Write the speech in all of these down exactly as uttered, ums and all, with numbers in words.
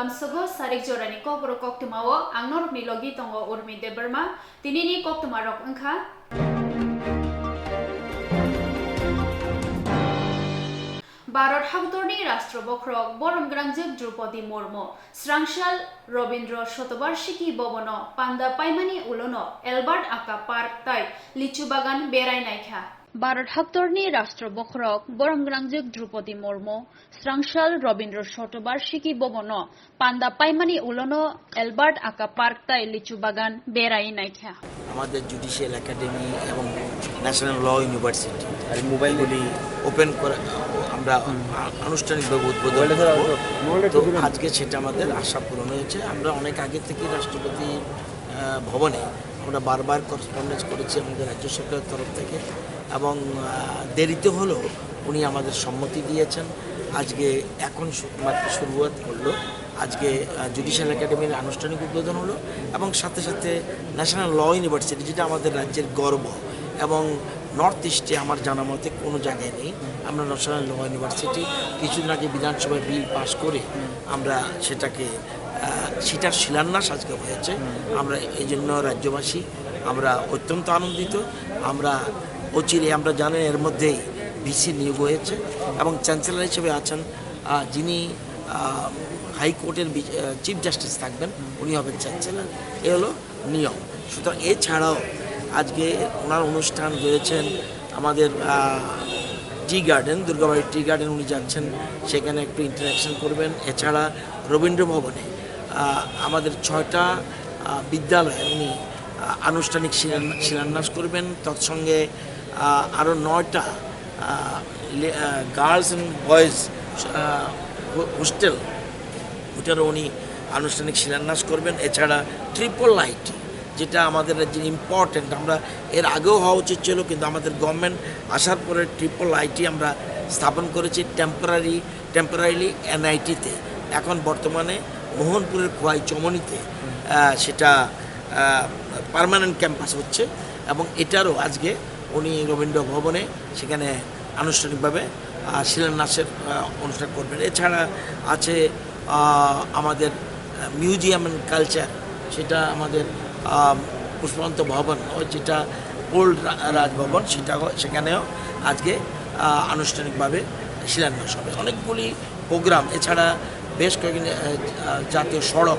Amsogo sarik jorani kokborok koktwmao ang norokni logi tongo Urmi Debbarma. Tinini koktwmarok wngkha: Bharat haktorni Rashtra Bokhorok borom gwnangjwk Droupadi Murmu srangsal Rabindra Shatabarshiki Bhabono panda paimani ulono Albert Aka Park tai lichu bagan berai naikha. Bharat haktorni Rashtra Bokhorok borom gwnangjwk Droupadi Murmu srangsal Rabindra Shatabarshiki Bhabono panda paimani ulono Albert Aka Park tai lichu bagan berai naikha. আমাদের judicial academy এবং ন্যাশনাল ল ইউনিভার্সিটি আর মোবাইল এগুলি ওপেন করা, আমরা আ-, আনুষ্ঠানিকভাবে উদ্বোধন করব। তো আজকে সেটা আমাদের আশা পূরণ হয়েছে। আমরা অনেক আগে থেকে রাষ্ট্রপতি, আহ, ভবনে আমরা বারবার করেসপন্ডেন্স করেছি আমাদের রাজ্য সরকারের তরফ থেকে, এবং, আহ, দেরিতে হলেও উনি আমাদের সম্মতি দিয়েছেন। আজকে এখন শু-, মাত্র শুরুয়াত করলো, আজকে, আহ, জুডিশিয়াল একাডেমির আনুষ্ঠানিক উদ্বোধন হলো, এবং সাথে সাথে ন্যাশনাল ল ইউনিভার্সিটি, যেটা আমাদের রাজ্যের গর্ব, এবং নর্থ ইস্টে আমার জানা মতে কোনো জায়গায় নেই। আমরা ন্যাশনাল ল ইউনিভার্সিটি কিছুদিন আগে বিধানসভায় বিল পাস করে আমরা সেটাকে, আহ, সেটার শিলান্যাস আজকে হয়েছে। আমরা এই জন্য রাজ্যবাসী আমরা অত্যন্ত আনন্দিত। আমরা অচিরে, আমরা জানেন, এর মধ্যেই ভিসি নিয়োগ হয়েছে এবং চ্যান্সেলর হিসেবে আছেন, আহ, যিনি, আহ, হাইকোর্টের বি-, আহ, চিফ জাস্টিস থাকবেন, উনি হবেন চ্যান্সেলর। এ হলো নিয়ম। সুতরাং এছাড়াও আজকে ওনার অনুষ্ঠান রয়েছেন আমাদের, আহ, tea garden, Durgabari tea garden উনি যাচ্ছেন, সেখানে একটু ইন্টারাকশন করবেন। এছাড়া রবীন্দ্র ভবনে, আহ, আমাদের ছয়টা, আহ, বিদ্যালয়ে উনি, আহ, আনুষ্ঠানিক শিলান-, শিলান্যাস করবেন। তৎসঙ্গে, আহ, আরও নয়টা, আহ, লে-, আহ, গার্লস অ্যান্ড বয়েজ, আহ, হো-, হোস্টেল, ওটারও উনি আনুষ্ঠানিক শিলান্যাস করবেন। এছাড়া ট্রিপল আইটি, যেটা আমাদের রাজ্যে ইম্পর্টেন্ট, আমরা এর আগেও হওয়া উচিত ছিল, কিন্তু আমাদের গভর্নমেন্ট আসার পরে ট্রিপল আইটি আমরা স্থাপন করেছি টেম্পোরারি, টেম্পোরারিলি এনআইটিতে। এখন বর্তমানে মোহনপুরের খোয়াই চমনিতে, আহ, সেটা, আহ, পার্মানেন্ট ক্যাম্পাস হচ্ছে, এবং এটারও আজকে উনি রবীন্দ্র ভবনে সেখানে আনুষ্ঠানিকভাবে, আহ, শিলান্যাসের, আহ, অনুষ্ঠান করবেন। এছাড়া আছে, আহ, আমাদের, আহ, মিউজিয়াম অ্যান্ড কালচার, সেটা আমাদের, আহ, পুষ্পবন্ত ভবন, ও যেটা ওল্ড রা-, রাজভবন, সেটা হ-, সেখানেও আজকে, আহ, আনুষ্ঠানিকভাবে শিলান্যাস হবে। অনেকগুলি প্রোগ্রাম, এছাড়া বেশ কয়েকটি, আহ, আহ, জাতীয় সড়ক,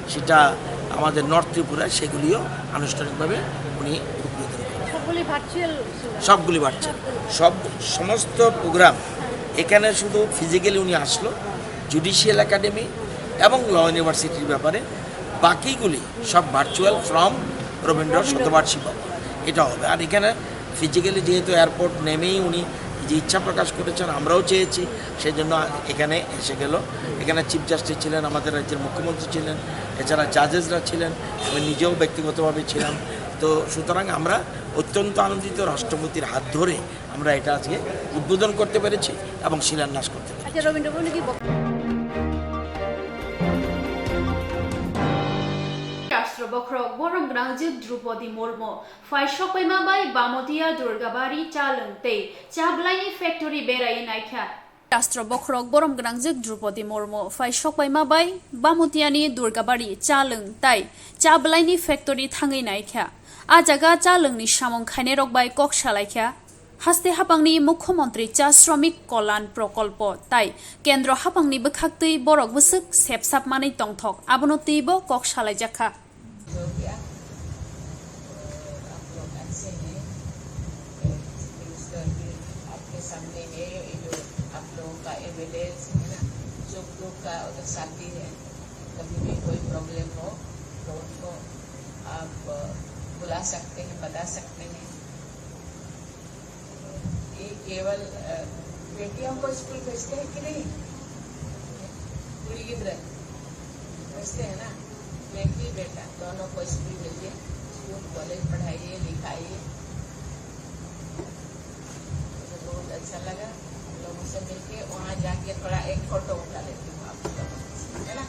সেটা আমাদের নর্থ ত্রিপুরা, সেগুলিও আনুষ্ঠানিকভাবে উনি উদ্বোধন করবেন। সবগুলি ভার্চুয়াল ছিল? সবগুলি ভার্চুয়াল। সব, সমস্ত প্রোগ্রাম এখানে শুধু ফিজিক্যালি উনি আসলো, জুডিশিয়াল একাডেমি এবং ল ইউনিভার্সিটির ব্যাপারে, বাকিগুলি সব ভার্চুয়াল ফ্রম রবীন্দ্র শতবার্ষিকী ভবন, এটা হবে। আর এখানে ফিজিক্যালি যেহেতু এয়ারপোর্ট নেমেই উনি যে ইচ্ছা প্রকাশ করেছেন, আমরাও চেয়েছি, সেই জন্য এখানে এসে গেল। এখানে চিফ জাস্টিস ছিলেন, আমাদের রাজ্যের মুখ্যমন্ত্রী ছিলেন, এছাড়া জাজেসরা ছিলেন, আমি নিজেও ব্যক্তিগতভাবে ছিলাম। তো সুতরাং আমরা অত্যন্ত আনন্দিত, রাষ্ট্রপতির হাত ধরে আমরা এটা আজকে উদ্বোধন করতে পেরেছি এবং শিলান্যাস করতে পেরেছি। আচ্ছা, রবীন্দ্র ভবনে কি বক্তব্য? Rashtra Bokhorok borom gwnangjwk Droupadi Murmu phai sokpaima bai Bamotia Durgabari Chalwng tei Cha Bwlaini Factory berai naikha. Rashtra Bokhorok borom gwnangjwk Droupadi Murmu phai sokpaima bai Bamotiani Durgabari Chalwng tai Cha Bwlaini Factory thangwi naikha. A jaga chalwngni samung khainairok bai kok salaikha. Haste hapangni Mukhyamantri Cha Shramik Kalyan Prokolpo tai Kendro hapangni bwkhaktwi borok bwswk sepsap manwi tongthok, abono twibo kok salaijakha. जो किया, तो आप लोग अच्छे हैं, chief minister भी आपके सामने है, ये जो आप लोगों का एमएलए है ना, जो लोग का उधर शांति है, कभी भी कोई प्रॉब्लम हो तो उनको आप बुला सकते हैं, बता सकते हैं। ये केवल, अ, बेटियों को स्कूल भेजते हैं कि नहीं? कुड़ी गिद्रा भेजते हैं ना? बेटी बेटा दोनों को स्कूल भेजिए, स्कूल कॉलेज पढ़ाइए लिखाइए। मुझे बहुत अच्छा लगा आप लोगों से मिलके। वहाँ जाके थोड़ा एक फोटो उठा लेती हूँ आप लोगों से, है ना?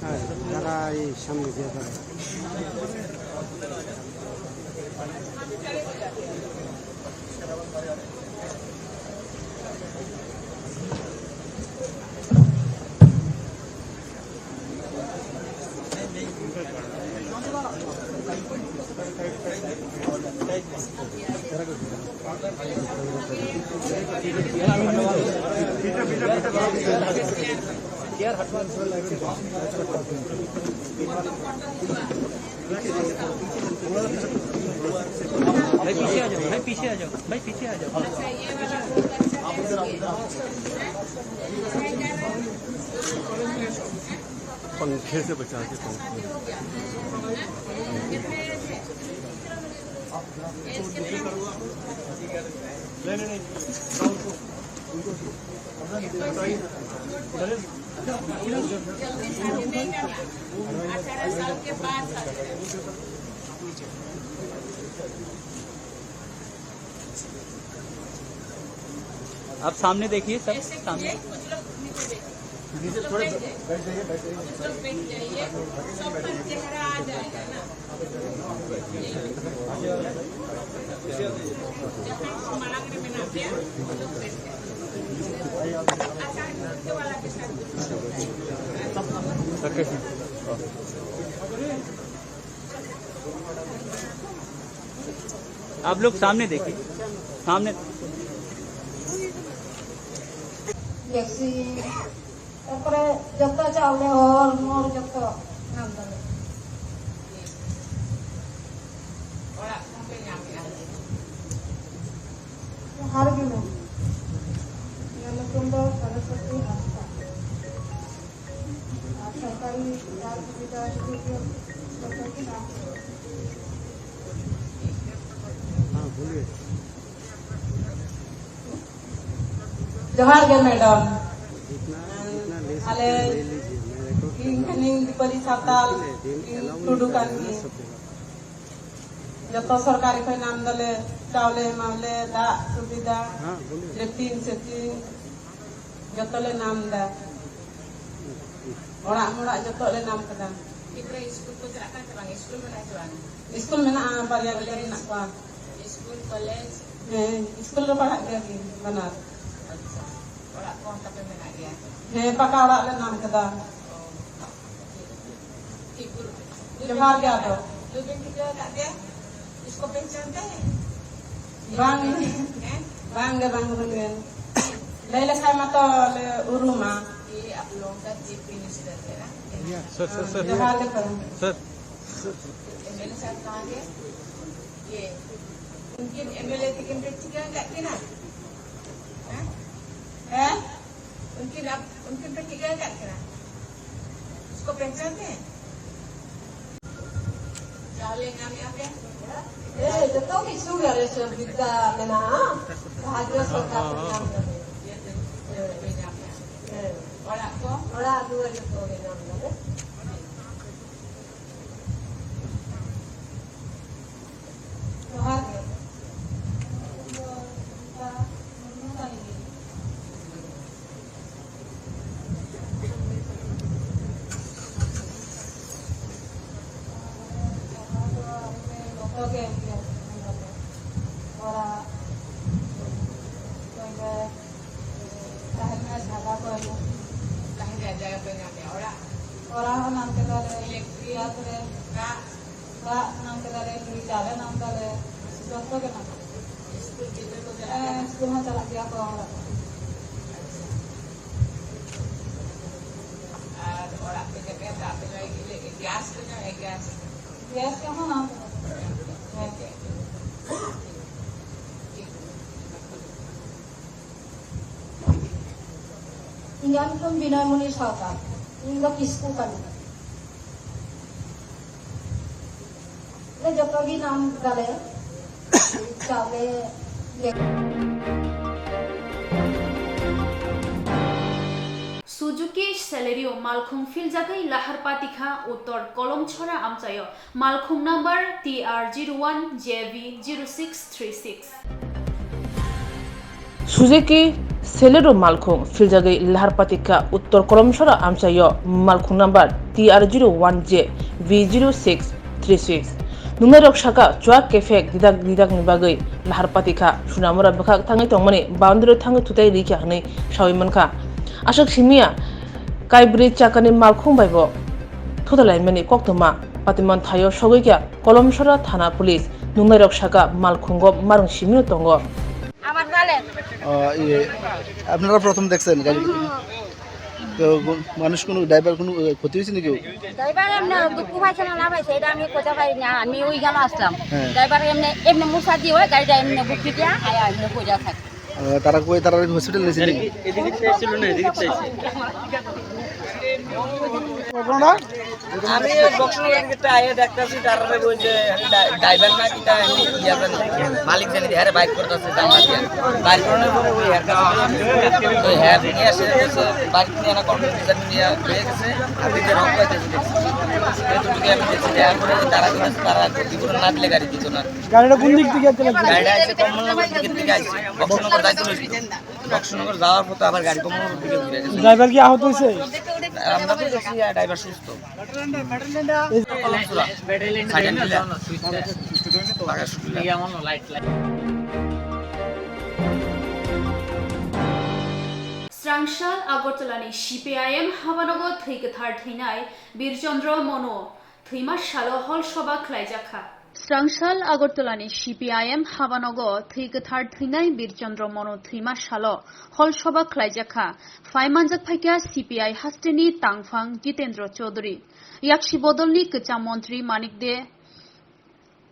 Hai, jara Ai, samne dia bai. भाई पीछे आ जाओ, भाई पीछे आ जाओ, भाई पीछे आ जाओ। पंखे से बचा के पंखे। आप सामने देखिए, सब सामने। नीचे थोड़े बैठ जाइए, बैठ जाइए। आप लोग सामने देखिए, सामने। Taxi, tarpore joto chawle hor mor joto nam dale. Har gilo. Yalo tundo saraswati hasta. Ar sorkari sujog subidha joto ki nam. Johar ge madam. Ale, ing khaning Dipali Satal, ing Tudu kangi. Joto sorkari khoi nam dale, chawle mawle, da subida, latrine setrine, joto le nam da. Ora mora joto le nam kada. Gidra school ko chara kan chara, school mana chara? School mena a, bariya gidra mena kwa. School, college? He, school ro pahak dia ki, banar. Acha. Ora ko hanta pe mena dia? He, paka ora le nam kada. Oh. Johar ge ado. Lubin kita tak dia? Isko pehchante hai? Bang. Bang ge bang bang ge. Lele khai ma to le uruma. Ye aap log ka chief minister hai na? Sir, sir, sir. Johar ge bang. Sir. M L A sahab kahan hai? Ye. Unke M L A ticket pe chika ka kina? Hai? Hai? Unke naam, unke pe ticket ka kina? Usko pehchante hai? Chawle naam yaad hai? Eh, joto kichu gare subidha mena, bhagyo sorkar nam dale. Eh, eh. Ora ko? Ora duari ko nam dale. Johar ge. Ora, ora, ora, ora, ora, ora, ora, Ba, nang kena re, ni jale nang kena re, joto ke nang. School ke joto jale. Eh, school ha chala dia ko. Ar ora pe jaga ta pe jai ile gas pe jai gas. Gas ke ho nang. Ingan kum Binoy Muni Sawka, ingo kisku kami. Le joto gi nam dale, chale, le. Suzuki Celerio malkhung philjagwi lahar patikha Uttor Kolomchhora amchaio, malkhung number T R zero one J V zero six three six. Suzuki Celerio malkhung philjagwi lahar patikha Uttor Kolomsora amchaio malkhung number T R zero one J V zero six three six. Nungnairok sakha, chuak kephek didak didakni bagwi lahar patikha, Sunamura bwkhak thangwi tongmani boundary thangwi thutai rikha hwnwi sawi mankha. Aswk simiya kaibrwi chakani malkhung baibo thutalaimani koktwma patiman thaio sogwikha Kolomsora thana police. Nungnairok sakha, malkhungo marwng simino tongo. আমার জানেন। আহ, ইয়ে, আপনারা প্রথম দেখছেন গাড়ি? তো গো-, মানুষ কোনো, ড্রাইভার কোনো, এ, ক্ষতি হয়েছে নাকি? ড্রাইভার এমনি দুঃখ পাইছে না, না পাইছে, এটা আমি কইতে পারি না। আমি ওই গেল আসলাম। হ্যাঁ। ড্রাইভার এমনি, এমনি মুসা দিয়ে ওই গাড়িটা এমনি বুদ্ধি দিয়ে আয়া এমনি কইরা থাকে। আহ, তারা কই, তারা হসপিটাল নিয়েছে নাকি? এদিকে চাইছিল না, এদিকে চাইছে। আপনারা? আমি বক্সনগর গেটে আইয়া দেখতাছি, তারারে কই যে, আমি ডা-, ড্রাইভার না কিতা, আমি ইয়া জানি, মালিক জানি, হ্যাঁ, বাইক করতেছে, জানলা দিয়া। বাইক করানোর পরে ওই হ্যাঁ কাছে তো হ্যাঁ নিয়ে আসে, এসে বাইক নিয়ে না কন্ট্রোল ডিজাইন নিয়ে হয়ে গেছে, আপনি যে রং পাইতেছে দেখছি। এতটুকু আমি দেখছি, দেওয়ার পরে তারা কইতেছে, তারা জীবনে না দিলে গাড়ি দিত না। গাড়িটা কোন দিক থেকে আসছিল? গাড়িটা আইছে কমলনগর দিকের থেকে আইছে, বক্সনগর যাইতে হয়েছিল। বক্সনগর যাওয়ার পথে আবার গাড়ি কমলনগর দিকে ঘুরে গেছে। ড্রাইভার কি আহত হয়েছে? আমরা তো দেখছি, আহ, ড্রাইভার সুস্থ। এই কলমচুরা, সাইডে নিলে। Srangshal Agartala ni C P I M habanogo thwi kwthar thwinai Birchandra Manu thwima salo hol soba khlaijakha. Srangshal Agartala ni C P I M habanogo thwi kwthar thwinai Birchandra Manu thwima salo hol soba khlaijakha. Phai manjak phaikha C P I hasteni tangphang Jitendra Chaudhary, yaksi bodolni kwcham montri Manik De,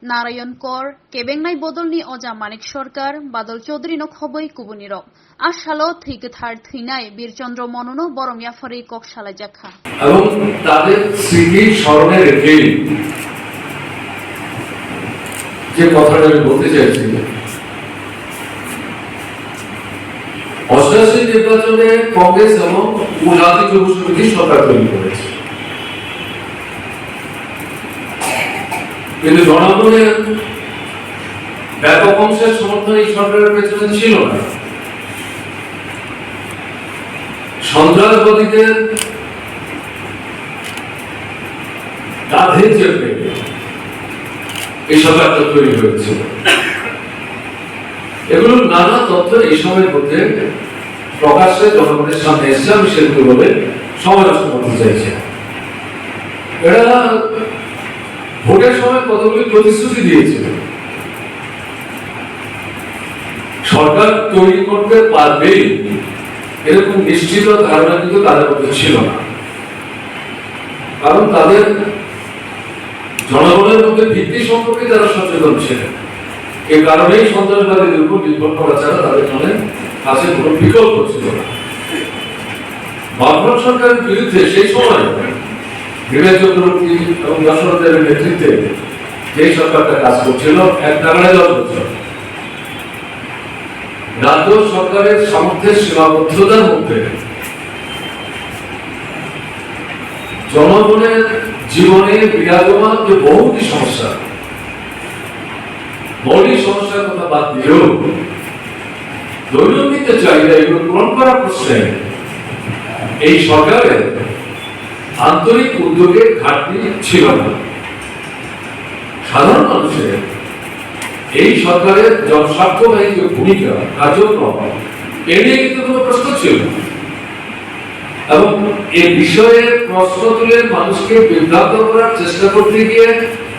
Narayan Kor, kebengnai bodolni oja Manik Sarkar, Badal Chaudhary no khobwi kubunirok. A salo thwi kwthar thwinai Birchandra Monuno borom yapharwi kok salaijakha. এবং তাদের স্মৃতি স্মরণে রেখেই যে কথাটা আমি বলতে চাইছি, অষ্টাশি নির্বাচনে কংগ্রেস এবং উপজাতি যুব সমিতি সরকার তৈরি করেছে, কিন্তু জনগণের ব্যাপক অংশের সমর্থন এই সরকারের পেছনে ছিল না। সন্ত্রাসবাদীদের কাঁধে চেপে এই সরকারটা তৈরি হয়েছিল। এগুলোর নানা তথ্য এই সময়ের মধ্যে প্রকাশ্যে জনগণের সামনে এসছে, আমি সেগুলো বলে সময় নষ্ট করতে চাইছি না। এরা ভোটের সময় কতগুলি প্রতিশ্রুতি দিয়েছিল, সরকার তৈরি করতে পারবেই এরকম নিশ্চিত ধারণা কিন্তু তাদের মধ্যে ছিল না। কারণ তাদের জনগণের মধ্যে ভিত্তি সম্পর্কে তারা সচেতন ছিলেন। এ কারণেই সন্ত্রাসবাদীদের উপর নির্ভর করা ছাড়া তাদের মনে কাছে কোনো বিকল্প ছিল না। বামফ্রন্ট সরকারের বিরুদ্ধে সেই সময় বিবেক চক্রবর্তী এবং যশোর দেবের নেতৃত্বে যে সরকারটা কাজ করছিল, এক নাগাড়ে দশ বছর রাজ্য সরকারের সামর্থ্যের সীমাবদ্ধতার মধ্যে জনগণের জীবনে বিরাজমান যে বহুতই সমস্যা, মৌলিক সমস্যার কথা বাদ দিলেও দৈনন্দিন যে চাহিদা, এগুলো পূরণ করার প্রশ্নে এই সরকারের আন্তরিক উদ্যোগের ঘাটতি ছিল না। সাধারণ মানুষের এই সরকারের জনস্বার্থবাহী যে ভূমিকা, কার্যক্রম, এ নিয়ে কিন্তু কোনো প্রশ্ন ছিল না। এবং এ বিষয়ে প্রশ্ন তুলে মানুষকে বিভ্রান্ত করার চেষ্টা করতে গিয়ে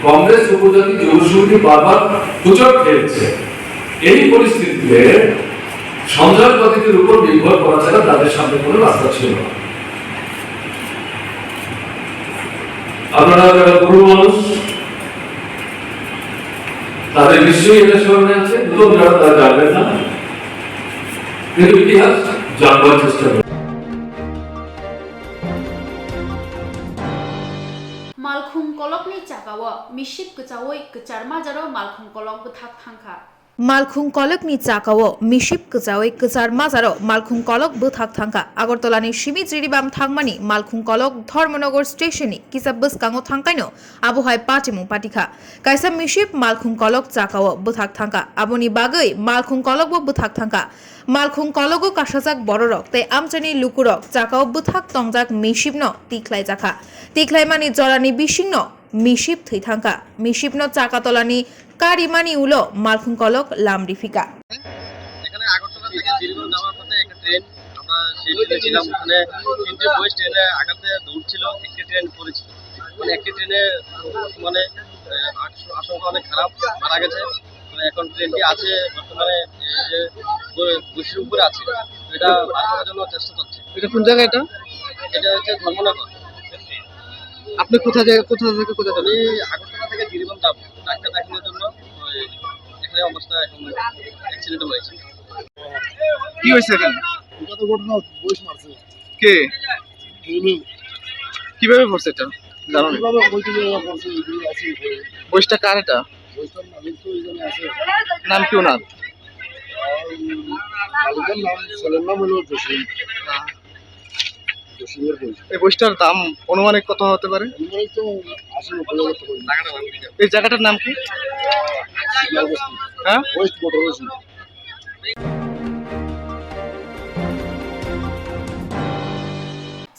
কংগ্রেস উপজাতি যুব সমিতি বারবার হোঁচট খেয়েছে। এই পরিস্থিতিতে সন্ত্রাসবাদীদের উপর নির্ভর করা ছাড়া তাদের সামনে কোনো রাস্তা ছিল না। আপনারা যারা পুরনো মানুষ, তাদের নিশ্চয়ই এটা স্মরণে আছে, নতুন যারা তারা জানবেন না, কিন্তু ইতিহাস জানবার চেষ্টা করুন। Malkhung kolokni chakao misip kwchaui kwchar majaro malkhung kolok bwthak thangkha. Malkhung kolokni chakao misip kwchaui kwchar majaro Malkhung kolok bwthak thangkha. Agartalani simi Jiribam thangmani Malkhung kolok Dharmanagar stationni kisa bwskango thangkaino abohai patimung patikha. Kaisa misip Malkhung kolok chakao bwthak thangkha. Aboni bagwi Malkhung kolokbo bwthak thangkha. Malkhung kologo kasajak bororok tei amchaini lukurok chakao bwthak tongjak misipno tikhlaijakha. Tikhlaimani jorani bisingno misip thwi thangkha. Misipno chaka tolani karimani ulo Malkhung kolok lam riphika. এখানে আগরতলা থেকে জিরিবাম যাওয়ার পথে একটা ট্রেন, আমরা সেই ট্রেনে ছিলাম, ওখানে তিনটে বয়েজ ট্রেনে আঘাতে দৌড়ছিল, একটি ট্রেন পড়েছিল, মানে একটি ট্রেনে মানে আহ, আশ- আশঙ্কা অনেক খারাপ, মারা গেছে। মানে এখন ট্রেনটি আছে বর্তমানে এই যে ব- বসির উপরে আছে, এটা বার করার জন্য চেষ্টা চলছে। এটা কোন জায়গা এটা? এটা হচ্ছে ধর্মনগর। আপনি কোথা থেকে, কোথা থেকে কোথা যাবেন? আমি আগরতলা থেকে জিরিবাম যাবো ডাক্তার দেখানোর জন্য। ওই এখানে অবস্থা এখন অ্যাক্সিডেন্ট হয়েছে। কি হয়েছে এখানে? এটা তো ঘটনা, বইস মারছে। কে? হুম। কিভাবে পড়ছে এটা? জানো না? কিভাবে বইটা কিভাবে পড়ছে? এগুলো আছে উপরে। বইসটা কার এটা? বইটার মালিক তো এখানে আছে। নাম কি ওনার? আর মালিকের নাম, ছেলের নাম হলো জসিম। জসিমের বই। এই বইসটার দাম অনুমানিক কত হতে পারে? অনুমানিক তো আশি নব্বই হাজার টাকা হইবে। এই জায়গাটার নাম কি? সিগন্যাল বস্তি। হ্যাঁ? ওয়েস্ট মোটর হয়েছে।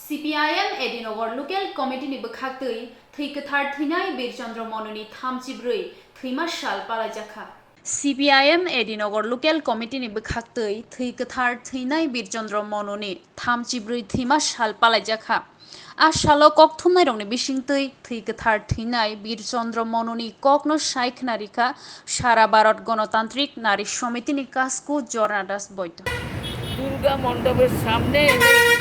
C P I M Edinogor Local Committee ni bwkhaktwi thwi kwthar thwinai Birchandra Mononi thamchi bwrwi thwima sal palaijakha. C P I M Edinogor Local Committee ni bwkhaktwi thwi kwthar thwinai Birchandra Mononi thamchi bwrwi thwima sal palaijakha. A salo kokthumnairokni bisingtwi thwi kwthar thwinai Birchandra Mononi kokno sai khna rikha sara Bharat Ganatantrik Nari Somitini kasku Jorna Das Boito. Durga মণ্ডপের সামনে এনে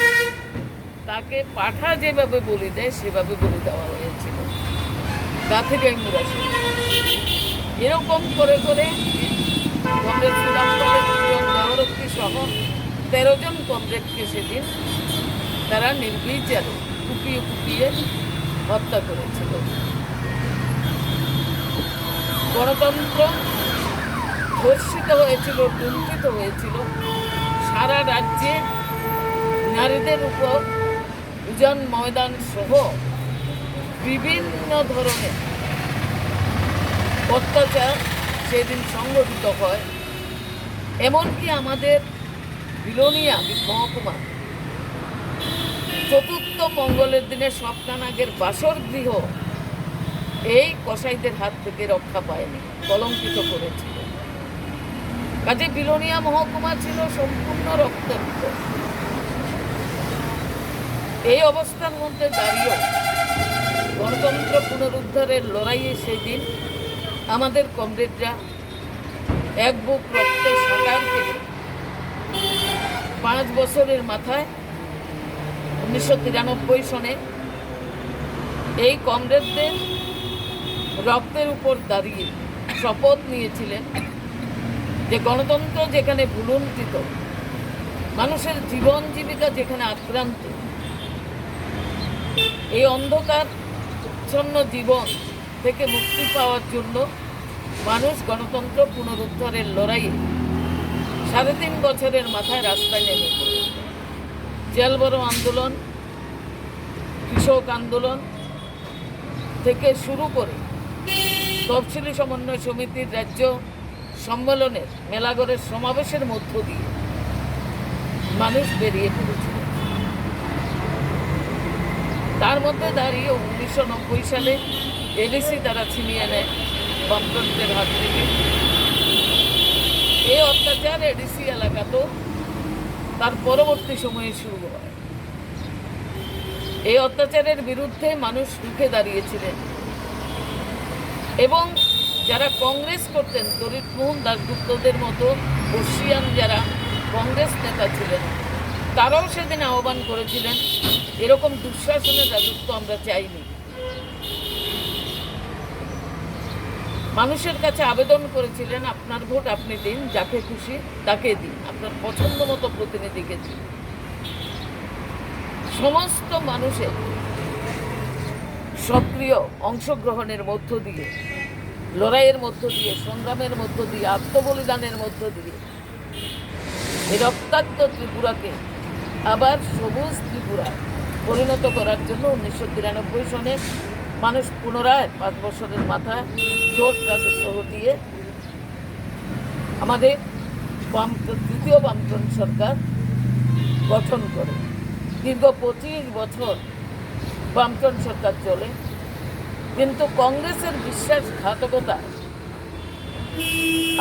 তাকে পাঠা যেভাবে বলি দেয়, সেভাবে বলি দেওয়া হয়েছিল। গাথিগাই মুরাসি এরকম করে করে কমরেড সুদাম কমরেড কিরণ জহরত্তি সহ তেরো জন কমরেডকে সেদিন তারা নির্বিচারে কুপিয়ে কুপিয়ে হত্যা করেছিল। গণতন্ত্র ধর্ষিত হয়েছিল, লুণ্ঠিত হয়েছিল। সারা রাজ্যে নারীদের উপর উজান ময়দান সহ বিভিন্ন ধরনের অত্যাচার সেদিন সংঘটিত হয়। এমনকি আমাদের বিলোনিয়া মহকুমা চতুর্থ মঙ্গলের দিনে স্বপ্নানাগের বাসর গৃহ এই কসাইদের হাত থেকে রক্ষা পায়নি, কলঙ্কিত করেছিল। কাজে বিলোনিয়া মহকুমা ছিল সম্পূর্ণ রক্তাক্ত। এই অবস্থার মধ্যে দাঁড়িয়েও গণতন্ত্র পুনরুদ্ধারের লড়াইয়ে সেই দিন আমাদের কমরেডরা এক বুক রক্তে সাঁতার কেটে পাঁচ বছরের মাথায় উনিশশো তিরানব্বই সনে এই কমরেডদের রক্তের উপর দাঁড়িয়ে শপথ নিয়েছিলেন যে গণতন্ত্র যেখানে ভূলুণ্ঠিত, মানুষের জীবন জীবিকা যেখানে আক্রান্ত, এই অন্ধকার আচ্ছন্ন জীবন থেকে মুক্তি পাওয়ার জন্য মানুষ গণতন্ত্র পুনরুদ্ধারের লড়াইয়ে সাড়ে তিন বছরের মাথায় রাস্তায় নেমে পড়ে। জেল ভরো আন্দোলন, কৃষক আন্দোলন থেকে শুরু করে তফসিলি সমন্বয় সমিতির রাজ্য সম্মেলনের মেলাঘরের সমাবেশের মধ্য দিয়ে মানুষ বেরিয়ে পড়েছিল। তার মধ্যে দাঁড়িয়ে উনিশশো নব্বই সালে এডিসি তারা ছিনিয়ে নেয় বামফ্রন্টের হাত থেকে। এই অত্যাচার এডিসি এলাকাতেও তার পরবর্তী সময়ে শুরু হয়। এই অত্যাচারের বিরুদ্ধে মানুষ রুখে দাঁড়িয়েছিলেন এবং যারা কংগ্রেস করতেন, তরিৎ মোহন দাশগুপ্তদের মতো বর্ষিয়ান যারা কংগ্রেস নেতা ছিলেন, তারাও সেদিন আহ্বান করেছিলেন, এরকম দুঃশাসনের রাজত্ব আমরা চাইনি। মানুষের কাছে আবেদন করেছিলেন, আপনার ভোট আপনি দিন, যাকে খুশি তাকে দিন, আপনার পছন্দ মতো প্রতিনিধিকে দিন। সমস্ত মানুষের সক্রিয় অংশগ্রহণের মধ্য দিয়ে লড়াইয়ের মধ্য দিয়ে, সংগ্রামের মধ্য দিয়ে, আত্মবলিদানের মধ্য দিয়ে এই রক্তাক্ত ত্রিপুরাকে আবার সবুজ ত্রিপুরায় পরিণত করার জন্য উনিশশো তিরানব্বই সনে মানুষ পুনরায় পাঁচ বছরের মাথায় জোট রাজত্ব হটিয়ে আমাদের বাম, তৃতীয় বামফ্রন্ট সরকার গঠন করে। দীর্ঘ পঁচিশ বছর বামফ্রন্ট সরকার চলে, কিন্তু কংগ্রেসের বিশ্বাসঘাতকতা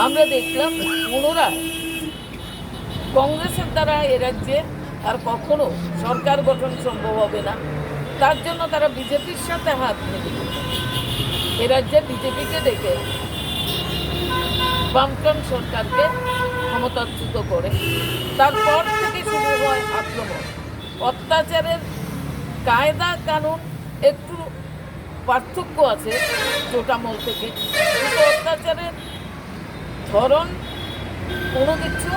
আমরা দেখলাম পুনরায় কংগ্রেসের দ্বারা এ রাজ্যে আর কখনো সরকার গঠন সম্ভব হবে না। তার জন্য তারা বিজেপির সাথে হাত মিলিয়ে এ রাজ্যে বিজেপিকে ডেকে বামফ্রন্ট সরকারকে ক্ষমতাচ্যুত করে। তারপর থেকে শুরু হয় আক্রমণ, অত্যাচারের কায়দা কানুন একটু পার্থক্য আছে জোট আমল থেকে, কিন্তু অত্যাচারের ধরন কোনো কিছু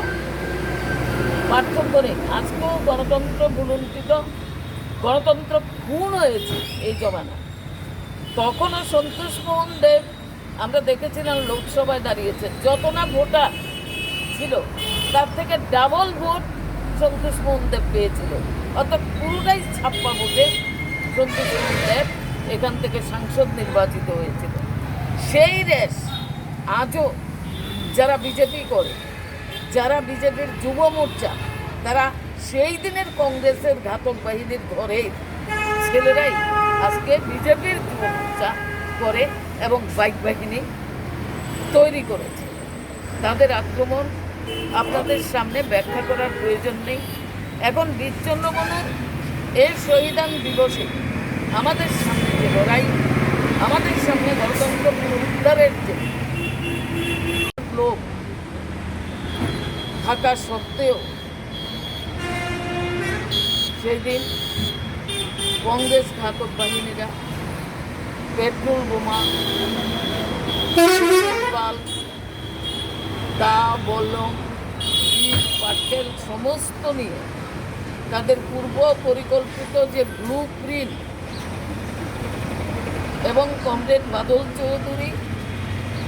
পার্থক্য নেই। আজকেও গণতন্ত্র ভূলুণ্ঠিত, গণতন্ত্র খুন হয়েছে এই জমানা। তখনও সন্তোষ মোহন দেব, আমরা দেখেছিলাম লোকসভায় দাঁড়িয়েছে, যত না ভোটার ছিল তার থেকে ডাবল ভোট সন্তোষ মোহন দেব পেয়েছিল। অর্থাৎ পুরোটাই ছাপ্পা ভোটে সন্তোষ মোহন দেব এখান থেকে সাংসদ নির্বাচিত হয়েছিল। সেই রেস আজও যারা বিজেপি করে, যারা বিজেপির যুব মোর্চা, তারা সেই দিনের কংগ্রেসের ঘাতক বাহিনীর ঘরের ছেলেরাই আজকে বিজেপির যুব মোর্চা করে এবং বাইক বাহিনী তৈরি করেছে। তাদের আক্রমণ আপনাদের সামনে ব্যাখ্যা করার প্রয়োজন নেই। এখন বীরচন্দ্র মনুর এই শহীদান দিবসে আমাদের সামনে যে লড়াই, আমাদের সামনে গণতন্ত্র পুনরুদ্ধারের যে লোভ থাকা সত্ত্বেও সেই দিন কংগ্রেস ঘাতক বাহিনীরা পেট্রোল বোমা, পিস্তল, দা, বল্লম, ইট, পাটকেল সমস্ত নিয়ে তাদের পূর্ব পরিকল্পিত যে ব্লু প্রিন্ট এবং কমরেড বাদল চৌধুরী,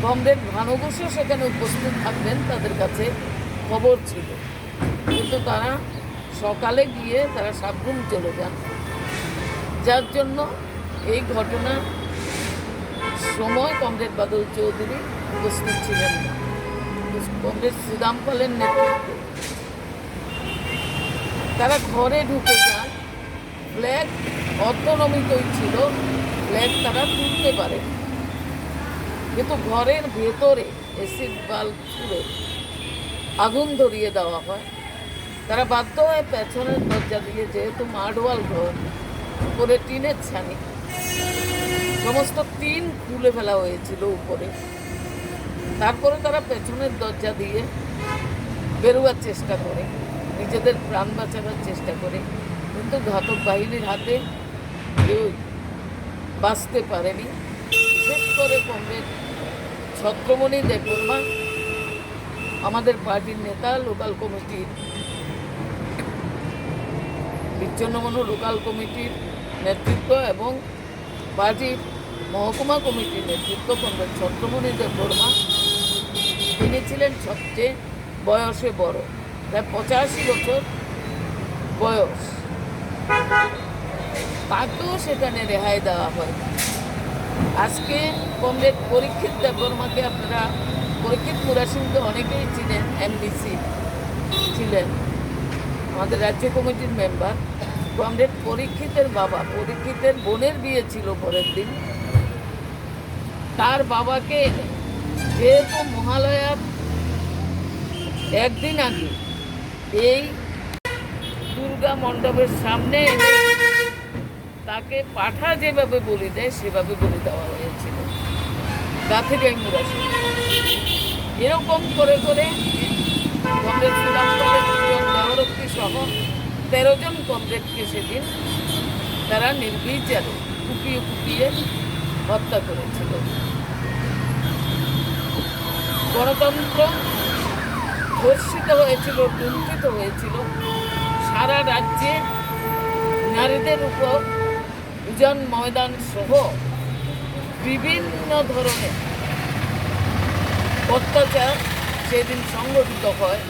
কমরেড ভানুঘোষও সেখানে উপস্থিত থাকবেন, তাদের কাছে খবর ছিল, কিন্তু তারা সকালে গিয়ে তারা সাবরুম চলে যান, যার জন্য এই ঘটনার সময় কমরেড বাদল চৌধুরী উপস্থিত ছিলেন না। কমরেড সুদাম পালের নেতৃত্বে তারা ঘরে ঢুকে যান। ফ্ল্যাগ অর্ধনমিতই ছিল, ফ্ল্যাগ তারা তুলতে পারে, কিন্তু ঘরের ভেতরে অ্যাসিড বাল্ব ছুড়ে আগুন ধরিয়ে দেওয়া হয়। তারা বাধ্য হয়ে পেছনের দরজা দিয়ে, যেহেতু মার্ডওয়াল ঘর, উপরে টিনের ছানি, সমস্ত টিন খুলে ফেলা হয়েছিল উপরে। তারপরে তারা পেছনের দরজা দিয়ে বেরোবার চেষ্টা করে, নিজেদের প্রাণ বাঁচাবার চেষ্টা করে, কিন্তু ঘাতক বাহিনীর হাতে কেউ বাঁচতে পারেনি। বিশেষ করে কমরেড ছত্রমণি দেববর্মা, আমাদের পার্টির নেতা, লোকাল কমিটির, বিচ্ছন্নমনু লোকাল কমিটির নেতৃত্ব এবং পার্টির মহকুমা কমিটির নেতৃত্ব কমরেড ছত্রমণি দেববর্মা। তিনি ছিলেন সবচেয়ে বয়সে বড়, প্রায় পঁচাশি বছর বয়স। তাকেও সেখানে রেহাই দেওয়া হয়। আজকে কমরেড পরীক্ষিত দেববর্মাকে আপনারা, পরীক্ষিত মুরাসিংকে অনেকেই চিনেন, এমডিসি ছিলেন, আমাদের রাজ্য কমিটির মেম্বার। কমরেড পরীক্ষিতের বাবা, পরীক্ষিতের বোনের বিয়ে ছিল পরের দিন। তার বাবাকে যেহেতু মহালয়ার একদিন আগে এই দুর্গা মণ্ডপের সামনে এনে তাকে পাঠা যেভাবে বলি দেয়, সেভাবে বলি দেওয়া হয়েছিল গাথিগাই মুরাসিং। এরকম করে করে কমরেড সুদাম পালের দুজন দেহরক্ষী সহ তেরো জন কমরেডকে সেদিন তারা নির্বিচারে কুপিয়ে কুপিয়ে হত্যা করেছিল। গণতন্ত্র ধর্ষিত হয়েছিল, লুণ্ঠিত হয়েছিল। সারা রাজ্যে নারীদের উপর উজান ময়দান সহ বিভিন্ন ধরনের অত্যাচার সেদিন সংগঠিত হয়,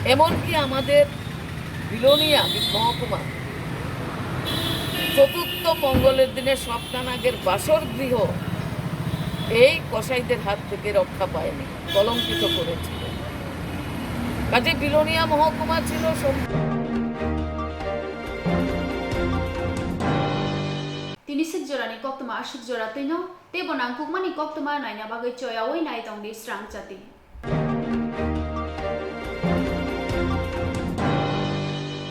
এমনকি আমাদের বিলোনিয়া মহকুমা চতুর্থ মঙ্গলের দিনে স্বপ্নানাগের বাসর গৃহ এই কসাইদের হাত থেকে রক্ষা পায়নি, কলঙ্কিত করেছিল। কাজে বিলোনিয়া মহকুমা ছিল সম- Tini sik jorani koktwma aswk jora twino teibo nangkukmani koktwma naina bagwi choyaui nai tongdi srang chati.